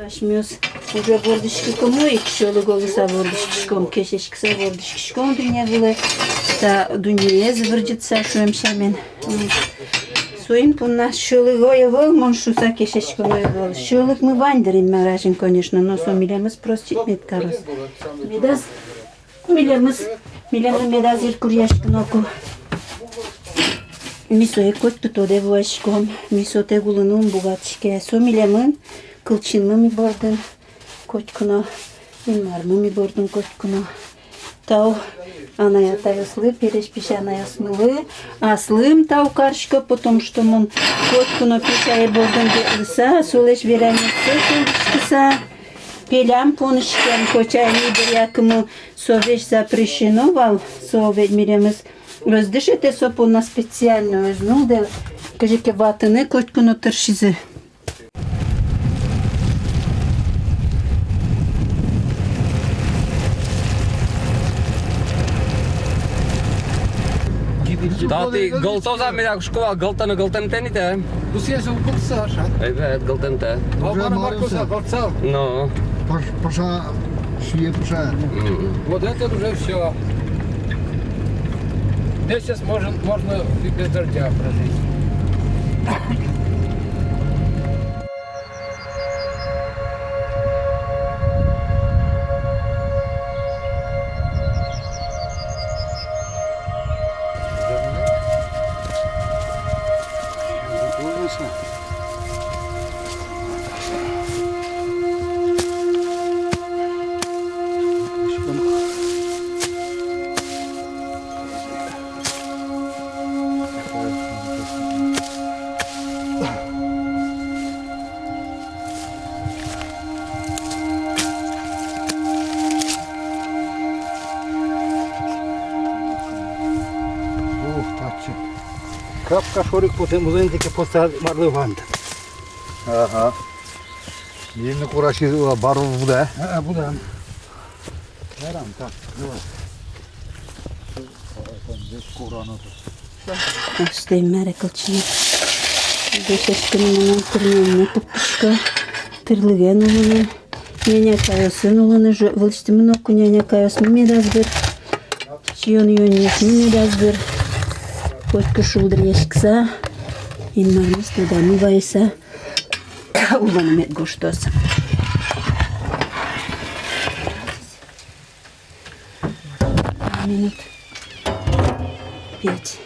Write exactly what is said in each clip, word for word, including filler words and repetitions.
Асьмеос уже вордӥськыкумы ик, сьӧлыко луыса вордӥськиськом, кесяськыса вордӥськиськом дунне вылэ, та дуннеез вырӟытыса, шуэм сямен. Соин понна сьӧлыко ӧвӧл мон шуыса кесяськоно ӧвӧл. Сьӧлыкмы вань дыр Инмар азьын, конечно, но со милемыз простить мед кароз. Медаз Милемыз, милемын медаз йыркуръяськы ноку. Ми сое котьку тодэ вуаськом, ми сотэк улыны ум быгатӥське. Со милемын, кылчинмы ми бордын котьку но, Инмармы ми бордын котьку но. Тау анай-атайёслы, пересь песянайёсмылы аслым тау карисько, потому что мон котьку но песяе бордын ветлыса, солэсь веранъёссэ сюлмаськыса, пелям поныськем, хотя ини дыръя кымы со весь запрещено вал, со ведь милемыз ӧз дышетэ со понна специально, ӧз нуллэ, кызьы ке ватыны котьку но тыршизы. Тати гылтоз-а, меда кышкува, гылтоно, гылтэмтэ ни та. Пусть если укутся, Саша. Эвет, гылтэмтэ. Уже Албана маркуса, маркуса. Гылтса. Но. Паш-, паша, сие паша. Мгм. Вот это уже всё. Здесь сейчас можно, можно и без дождя прожить. Ух, татчы. Капка шоры ик потэ, музейын тӥ ке поста марлы вант. Ага. Ини курасьёс, а, барлы будэ. А, а, будэ. Ярам, так, давай. Здесь курано тут. Астэ мар-а кылчи. Дышетскыны мынам тырмем но пуктӥсько. Тырлыген улыны. Нянякайёсын улыны, жо-, вылысьтымы ноку нянякайёсмы медаз быр. Сиён-юонъёсмы медаз быр. Котьку шулдыръяськыса, Инмармес тодамы вайыса улыны мед гожтоз. Минут пять.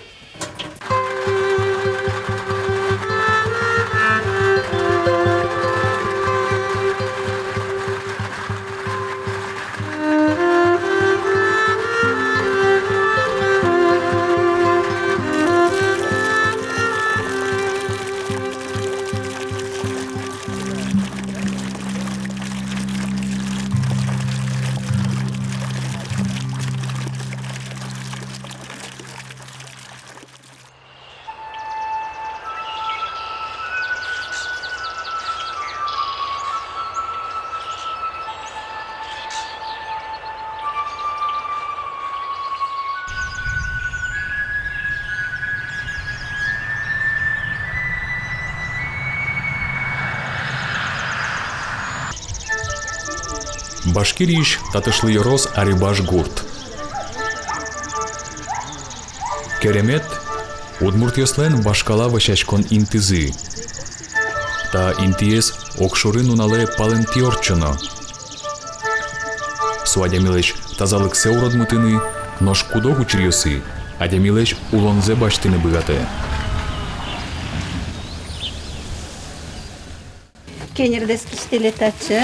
Башкириысь татышлы ёрос Арибаж гурт. Керемет — удмуртъёслэн вашкала вӧсяськон интызы. Та интыез огшоры нуналэ палэнтӥ ортчоно. Со адямилэсь тазалыксэ уродмытыны, нош куд-ог учыръёсы адямилэсь улонзэ басьтыны быгатэ. Кенердэс кисьтэлэ татчы.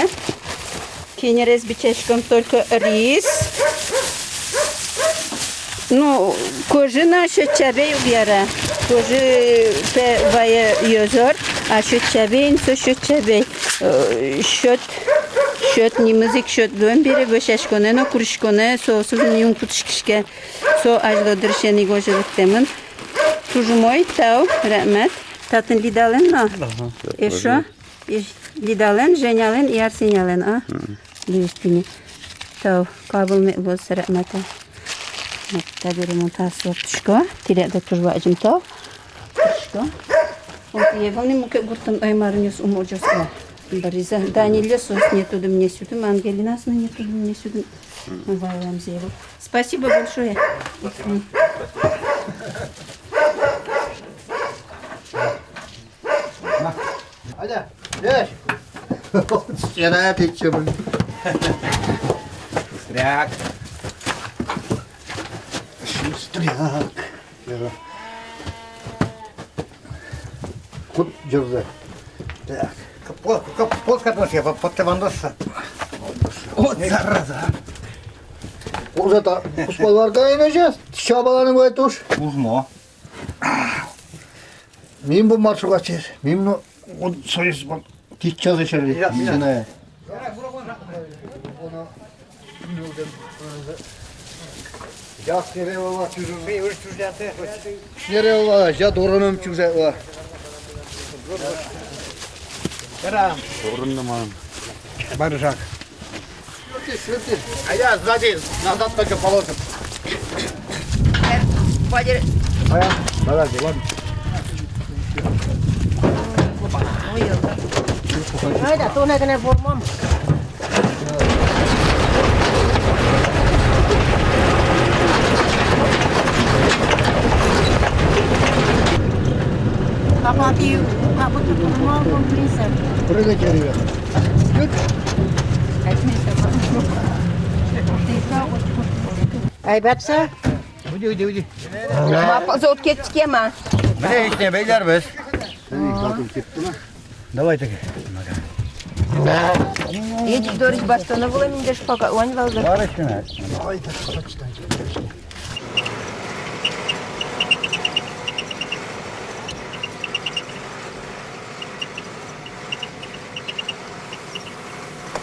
Кенерез бичаськом только рис. Ну, кожы но сьӧд чабей уг яра. Кожы, пе, вае ёзор, а сьӧд чабей, ин со сьӧд чабей. Э, сьӧд, сьӧд нимыз ик сьӧд луэм бере, вӧсяськонэ но, куриськонэ но соосыз юн кутскиське. Со азьло дырысен ик озьы лыктэмын. Туж умой, тау, рахмат. Татын Лидалэн но. Ага, эшшо. И Лидалэн, Женялэн и Арсенялэн, а? Мгм. Луиз тӥни. Тау, кабылме луоз, рахмат. Вот, табере мон та сорттӥсько. Тӥляд туж бадӟым тау. Тӥсько. Вот, ӧвӧл ни мукет гуртын ӧй марынъёс умойгес ӧвӧл. Борис, Даниле соос не тудым, не сюдым, Ангелина соос не тудым, не сюдым. Мгм. Валам зево. Спасибо большое. Спасибо. Аня, ешь. Стирает ещё, блин. Шустряк. Шустряк. Кут ӟырзэ. Так. Капот, капот, капот, я по-, потэ вандоса. Вот зараза. Уже та куспаларга ине сейчас. Чабаланы бывает уж. Ужмо. Мим бу маршругачес. Мим но вот союз бу. Киччазы шерли. Я, я. Синае. Я сире вала чужым. Сире вала, я дороном чужа вала. Дорон нормально. Баржак. А я сзади, назад только положим. Вадир. А я, давай, ладно. Ой, ой. Ай да, тонэ гинэ вормам. Капати, капати вормам, вормам, вормам. Прыгайте, ребята. Ай, батса. Уйди, уйди, уйди. Ма, позолт кетчиське ма. Мынэ ик не бейлер без. Давай так. Эти дорысь басьтоно вылэм инде шпага, вань валзэ. Барысь тынад. Давай так, почитай.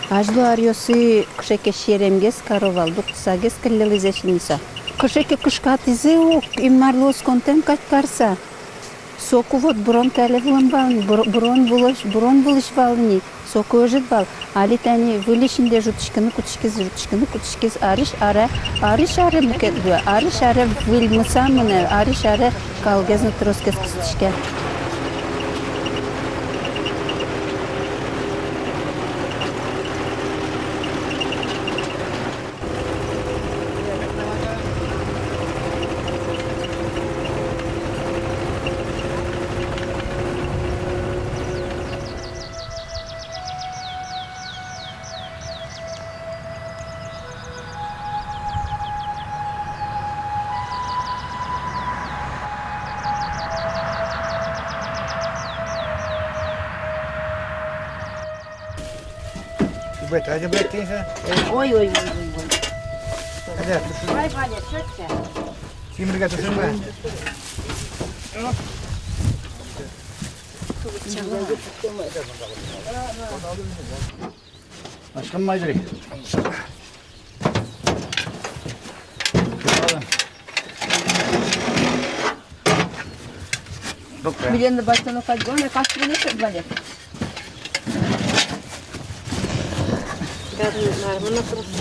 Азьло аръёсы кыӵе ке серемгес каро вал, дугдысагес кылльылӥз эшшо ни со. Кыӵе ке кышкатӥзы ук, Инмарлы осконтэм кадь карыса. Соку вот бырон каллен вылэм вал ни, быр-, бырон вылысь, бырон вылысь вал ни, соку ӧжыт вал. Али тани выльысь инде ӝутӥськыны кутскиз, ӝутӥськыны кутскиз, арысь аре, арысь аре мукет луэ, арысь аре выльмыса мынэ, арысь аре калгес но тросгес кыстӥське. Ой, ой, ой, ой, ой. Ай, Ваня, чё ты? Кимрига тушим ба. Ашкын майдри. Милемлы басьтоно кадь, главное, кастрюльын сёт вал. Даже не знаю, мы на просто.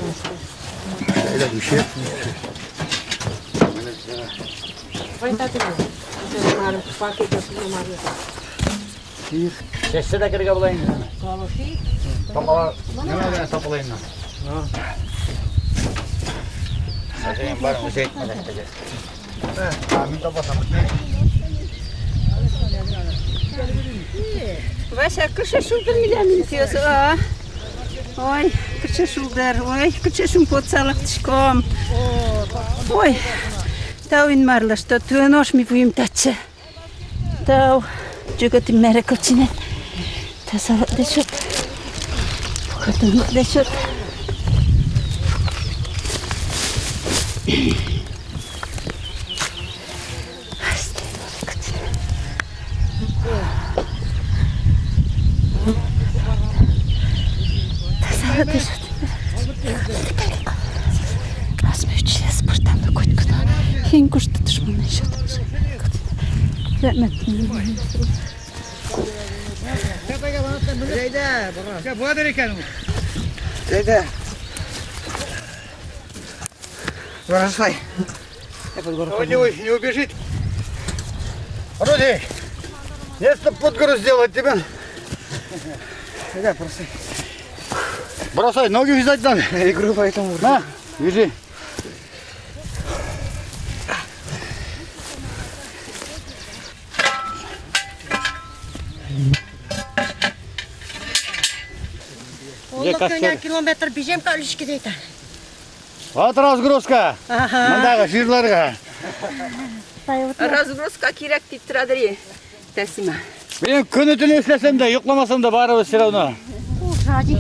Вань татын. Пакет, например. Сестэ да кырга булайын. Топала, не надо, топалайын. Саша, бар, музей, надо. Вася, кыӵе шулдыр милям интыос, а? Ой, кыӵе шулдыр, ой, кыӵе шумпотыса лыктӥськом. Ой, тау Инмарлы, что туэ нош ми вуим татчы. Тау, ӟугатӥм мар-а кылчинэ. Тазалык дышет. Пукатонлык дышет. Тазалык дышет. Асьме училище спортамы котьку но. Хинь кушты тушмонын счёт. Займет. Зайда. Бросай. Он не, у- не убежит. Вроде. Место под гору сделать тебе. Да, бросай. Бросай, ноги вязать надо. На игру поэтому. На, вяжи. Оло, кӧня километр бызем каллиське дей та. Вот разгрузка. Ага. Мындағы жирларға. Разгрузка керек тӥ традри. Тасима. Мен кӧня туннэ ислесем да, юкламасам да, бары всё равно. Ужади.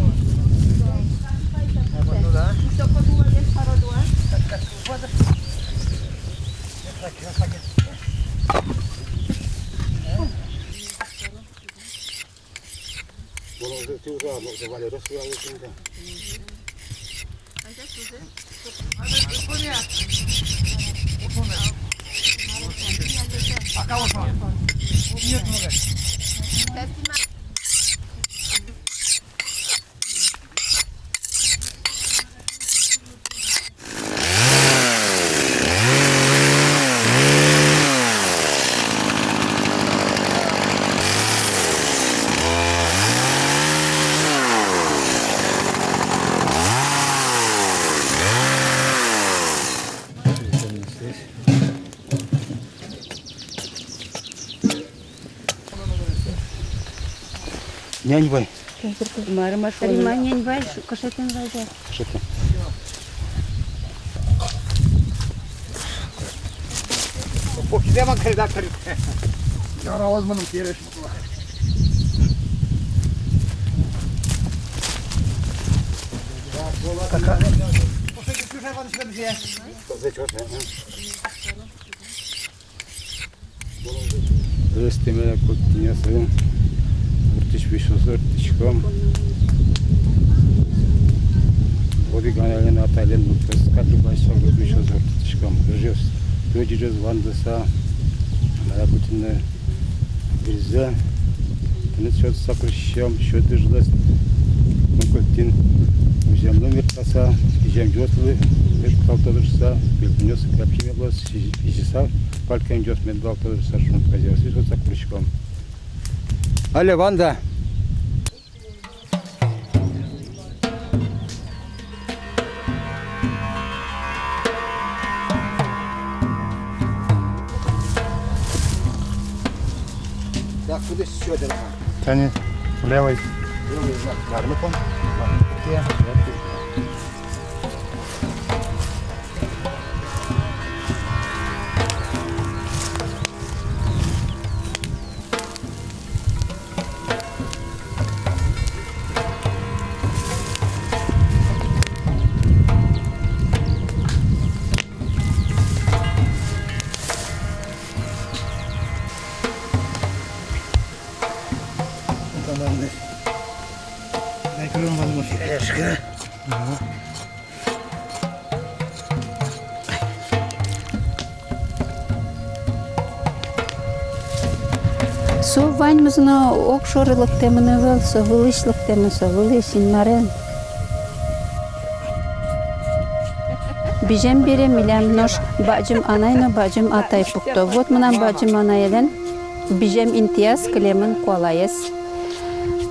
Нянь вай. Рима, нянь вай, шу-, кышетэн вазяй. Кышетэн. Покидема кайда кырыт. Яра возьманым переш. Зачёт, а? Ӧз тӥ милям куатьтонъёсыз, гуртысь висёзэ ортчытӥськом. Одӥг анайлэн, атайлэн мукетыз кадь ук ас сьӧлык висёзэ ортчытӥськом. Ӧжыт, ӧжыт вандыса, мар-а, кутыны вирзэ, тыныд сётыса кырсиськом, сьӧд ыжлэсь, мукетын уземлы мертаса, иземъёслы мед куталто дыр шуса, пельпумъёс капчи мед луоз, изьыса палькемъёс мед валтозы шуса, шунтказъёсыз сотса куриськом. Али ванда. Так, куда сюда? Тяни, левый. Левый, да. Гармы пон. Да. Дай крылом возможно. Решка. Ага. Со ваньмыз но огшоры лыктэмын ӧвӧл, со вылысь лыктэмын, со вылысь, Инмарен. Бызем бере милям нош бадӟым анай но бадӟым атай пукто. Вот мынам бадӟым анаелэн бызем интыяз кылемын куалаез.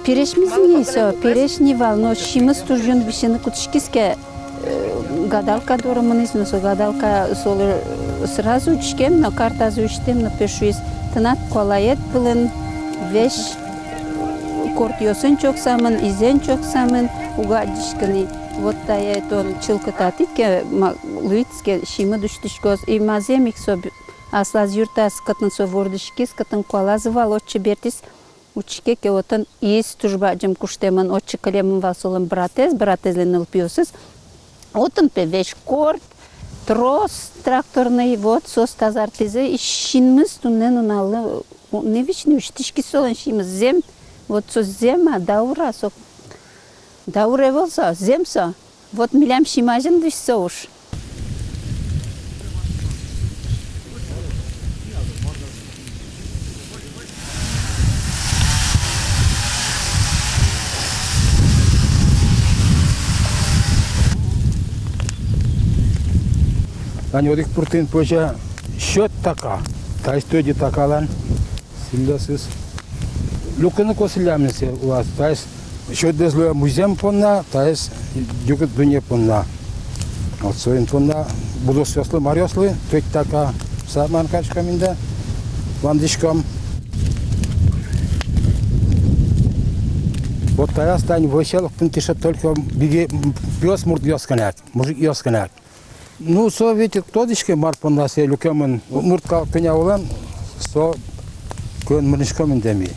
Пересьмиз ни со, пересь ни вал, но симыз туж юн висьыны кутскиз ке, э, гадалка доры мынӥз но, со гадалка солы, э, сразу учкем но, картазэ усьтэм но, пе, шуиз: тынад куалаед пӧлын весь кортъёсын чоксамын, изэн чоксамын, уг адӟиськы ни. Вот тае тон чылкытатӥд ке, ма, луиз ке, симыд усьтӥськоз. И ма зэм ик со б-, аслаз юртаз, кытын со вордӥськиз, кытын куалаз вал, отчы бертӥз. Учке ке, отын из туж бадӟым куштэмын, отчы кылемын вал солэн братэз, братэзлэн нылпиосыз. Отын, пе, весь корт, трос тракторный, вот, соос тазартӥзы, и синмыз туннэ нуналлы, у, ни весь ни усьтӥськиз солэн симыз, зэм, вот со зэм-а, даур-а со, даур ӧвӧл со, зэм со. Вот милям сим азьын весь со уж. Тани одӥг пуртын, пӧзя, сьӧд така, таиз тӧдьы такалэн сӥльдосыз. Люкыны косыллямын сое улаз, таиз Сюрдэс луэ музъем понна, таиз югыт дунне понна. Вот соин понна будосъёслы, маръёслы тӧдьы-тау саамын кариськом инде, вандӥськом. Вот таяз тань вӧсе лыктыны кельше только биге-, пиосмуртъёс гинэ, мужикъёс гинэ. Ну, со ведь уг тодӥськы, мар понна сое люкемын. Удмурт калык кӧня улэм, со кӧн мынӥськом инде ми.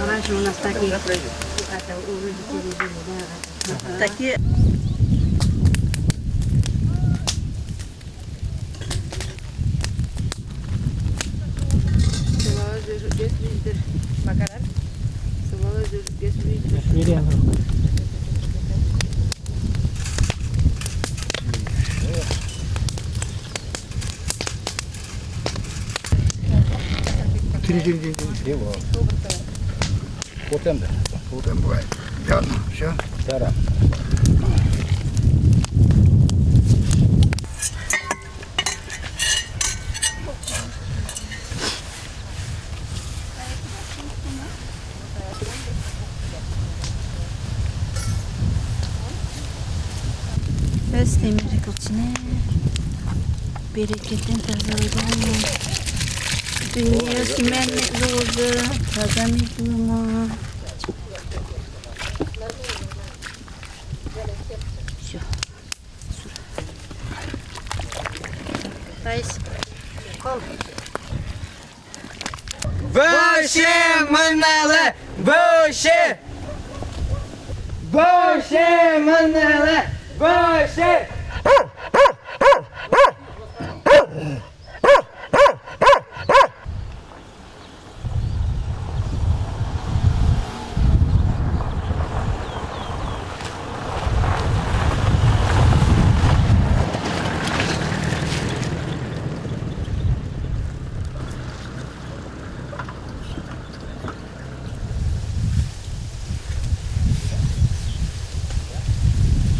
Раньше у нас такие, это, у родителей были, да, это. Такие. Тыры-тыры-тыры. Потэм да. Потэм бывает. Ясно, всё. Яра. Эстӥ мар ке кылчине, берекетэн, тазалыгын. Дуннеос именник луозы, таза мед луоз. Всё. Таиз. Кол. Вӧсе мынэлэ, вӧсе! Вӧсе мынэлэ, вӧсе!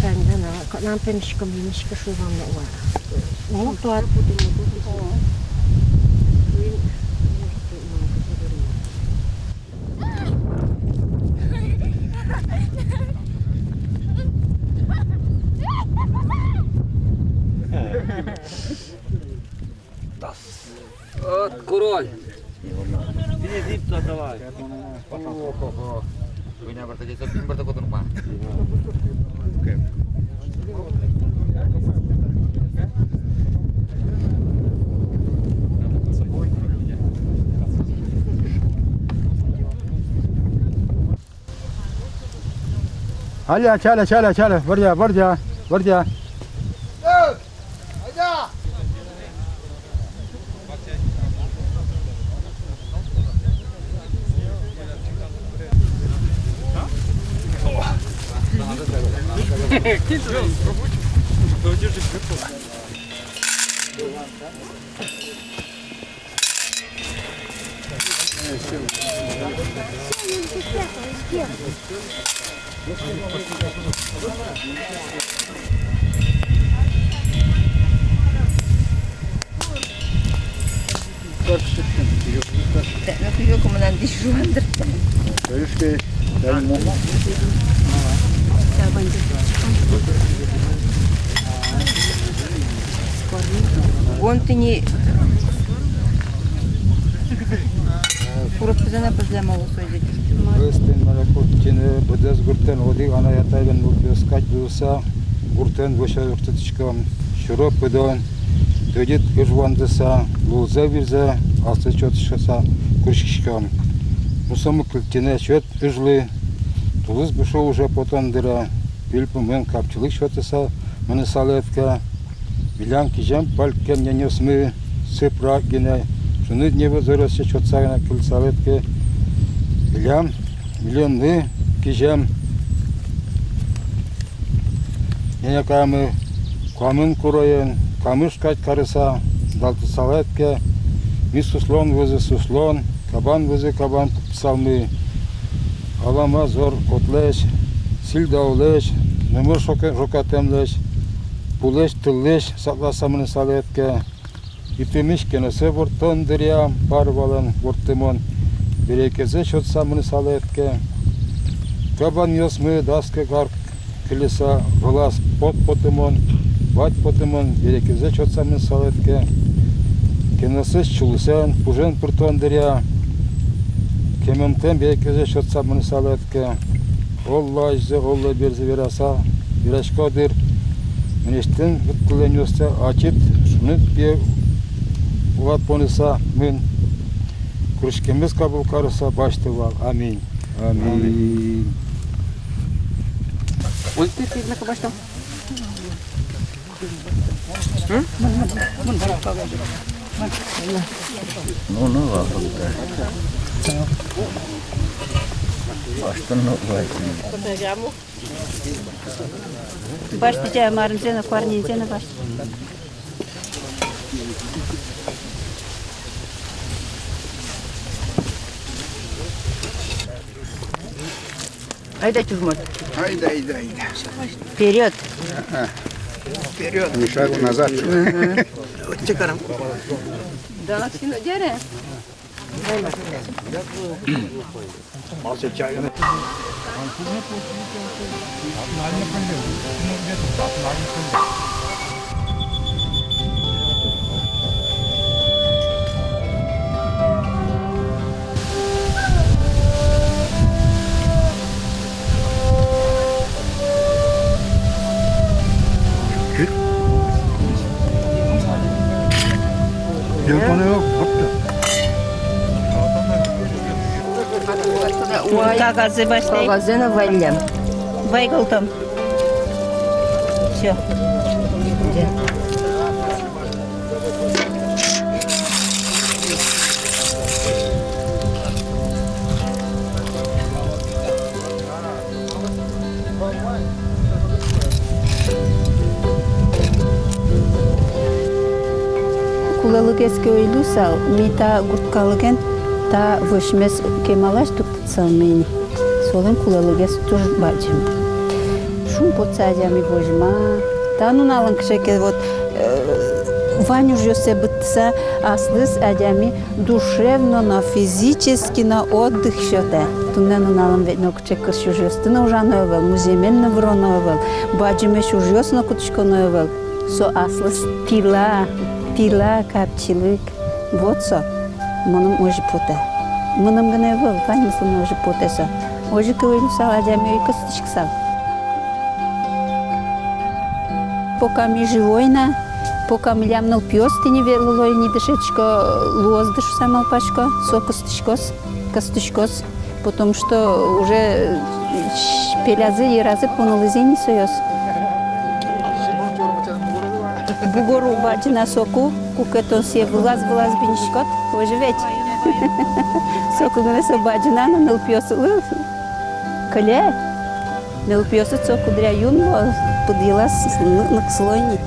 Тани, тани, кӧня пе миське, миське шуом но уа. Ну, то а. От, куроль. Иди, иди туда, давай. Ого-го. Вы не обратитесь, один браток, вот он, па. Али, ачале, ачале, ачале, бордя, бордя, бордя. Тэтмэ кузё кумынам дӥсь жуан дыртэ. Савань. Вон тӥни курок пызэ но пызлэм оло сое. Вӧсяськон мылкыд тӥни быдэс гуртэн, одӥг анай-атайлэн нылпиос кадь луыса, гуртэн вӧсяськыны турттӥськом. Сюро-пыдо, тӧдьыт ыж вандыса, лулзэ, вирзэ аслыз сётыса куриськиськом. Мусо мылкыд тӥни сёт ыжлы, тулыс буш уже потон дыре, пиль пумын капчилык сётыса мынысалэд ке, милям кизем палькен няньёсмы сыпра гинэ, шуныт небо зоръёссэ сётыса гинэ кыльысалэд ке, милям милемлы кизем нянякаямы куамын куроен, куамын кадь карыса, далтысалэд ке, ми суслон вӧзы суслон, кабан вӧзы кабан пуксалмы, алама зор котлэсь, сӥль-даулэсь, номыр шока-, шокатэмлэсь, пулэсь-тыллэсь сакласа мынысалэд ке, итымысь кеносэ ворттон дыръя пар валэн ворттымон берекезэ сётса мынысалэд ке, кабанъёсмы дас кык ар кылиса вылаз пот потымон, вадь потымон берекезэ сётса мынысалэд ке, кеносэз сюлысэн, пужен пыртон дыръя кемемтэм берекезэ сётса мынысалэд ке, оло азьзэ, оло берзэ вераса, верасько дыр, мынэсьтым вуттылэмъёстэ ачид шуныт пие улад поныса мын, куриськемез кабыл карыса басьты вал. Аминь. Аминь. Ой, ты, ты, на кабачкам. Ну, ну, ладно, да. А что, ну, ладно. Басьтӥсько, марымзэ но, куарнянзэ но басьтӥсько. Айда, тюрмот. Айда, айда, айда. Вперёд. Ага. Вперёд. Ни шагу назад. Ага. Вот чекарам. Да, лаксино дяре. Кагазэ басьтэ. Кагазэ но вайлям. Вайгылтом. Всё. Кулэлыкез ке ӧй луысал, ми та гурт калыкен та вӧсьмес кемалась тук- -тысалмы ини. Солэн кулэлыкез туж бадӟым. Шумпотыса адями возьма. Та нуналын кыӵе ке вот, э, вань ужъёссэ быдтыса, аслыз адями душевно но, физически но отдых сётэ. Туннэ нуналын ведь нокыӵе кырсь ужъёсты но ужано ӧвӧл, музъемен но выроно ӧвӧл, бадӟымесь ужъёс но кутӥськоно ӧвӧл. Со аслыз тӥла, тӥла капчилык. Вот со, мыным озьы потэ. Мыным гинэ ӧвӧл, ваньмызлы но озьы потэ со. Озьы ке ӧй луысал, адями ӧй кыстӥськысал. Пока ми живой на, пока милям нылпиос тӥни ветлыло ини, дышетско, луоз дыр шуса малпасько, со кыстӥськоз, кыстӥськоз. Потому что уже пелязы, йыразы понылӥзы ини соос. Бугор уг бадӟына соку, куке тон сое вылаз-вылаз биниськод, озьы ведь. Соку гинэ со бадӟына но нылпиослы кыле. Нылпиосыд со кудря юн луо, пыд йылаз ны-, ныксыло ини.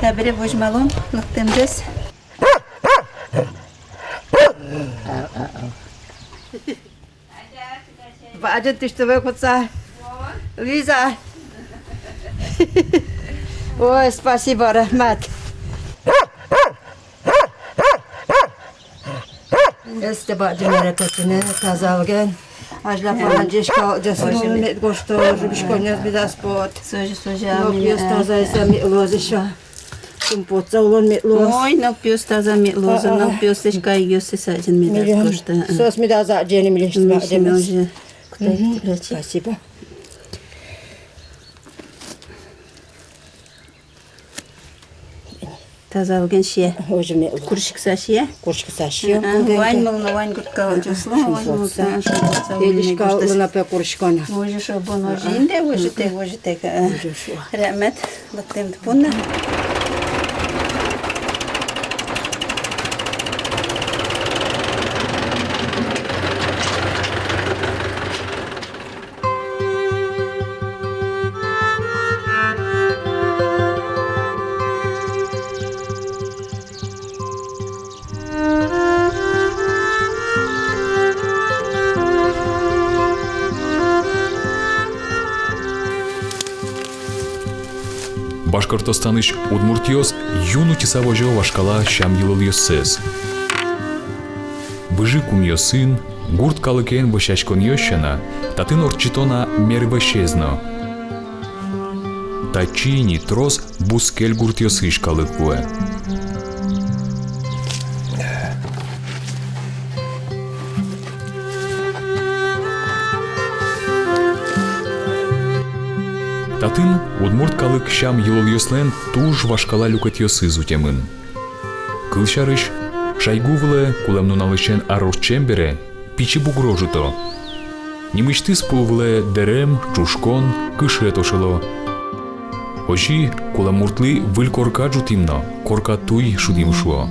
Табере возьмалом лыктэмзэс. Бадӟым тӥ, что вы кутса. Лиза. Ой, спасибо, рахмат. Эстэ бадӟым мерекетэнэ, тазалыкен. Азьлапалан ӟеч калыкъёсмы мед гожто, ӝугиськонъёс медаз пот. Сузя, сузя, нылпиос тазаыса мед луозы ещё. Шумпотыса улон мед луоз. Ой, нылпиос таза мед луозы, а, а, нылпиослэсь кайгиоссэс адӟыны медаз гожто. Соос медаз адӟе ни милесьтым адямиос. Мгм. Спасибо. Тазалыкен сие. Озьы мед луоз. Курыськыса сие. Курыськыса сие. А, вань мылкыд но, вань гурт калыкъёслы но, вань мылкыд но, шумпотыса. Егит калыклы но, пе, курыськон. Озьы шуо, бон озьы инде, озьы тэк, озьы тэк, а. Озьы шуо. Рахмет. Лыктэмды понна. Башкортостанысь удмуртъёс юн утьыса возё вашкала сям-йылолъёссэс. Выжыкумъёсын, гурт калыкен вӧсяськонъёс сяна, татын ортчыто на мер вӧсез но. Татчы ини трос бускель гуртъёсысь калык вуэ. Татын удмурт калык сям-йылолъёслэн туж вашкала люкетъёсыз утемын. Кылсярысь, шайгу вылэ кулэм нуналысен ар ортчем бере пичи бугро ӝуто. Нимысьтыз пул вылэ дэрем, ӵушкон, кышет ошыло. Озьы кулэм муртлы выль корка ӝутӥм но, корка туй шудӥм, шуо.